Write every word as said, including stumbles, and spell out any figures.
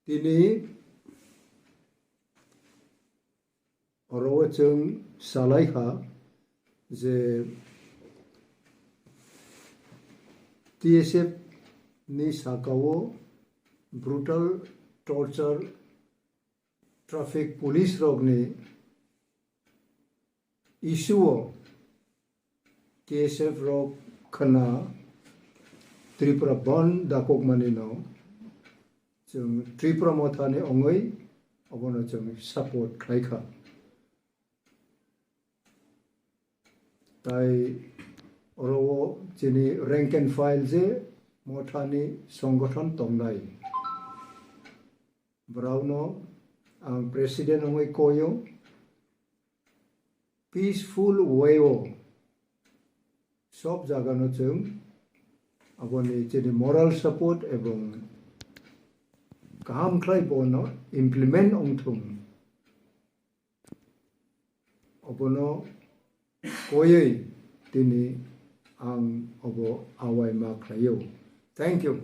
Tini oro o chwng salai kha je T S F ni saka o brutal torture, traffic police rokni issue o T S F rok khwna Tripura bandh dakokmani no chwng Tripura Motha ni ongwi obono chwng support khlai kha. Tai oro o chini rank and file je Motha ni songgothon tongnai, borokno ang president wngwi koyo, peaceful way o sob jagano chwng aboni chini moral support ebong kaham khlai bono implement wngthung. Obono koyoi tini ang obo awai ma khlaio. Thank you.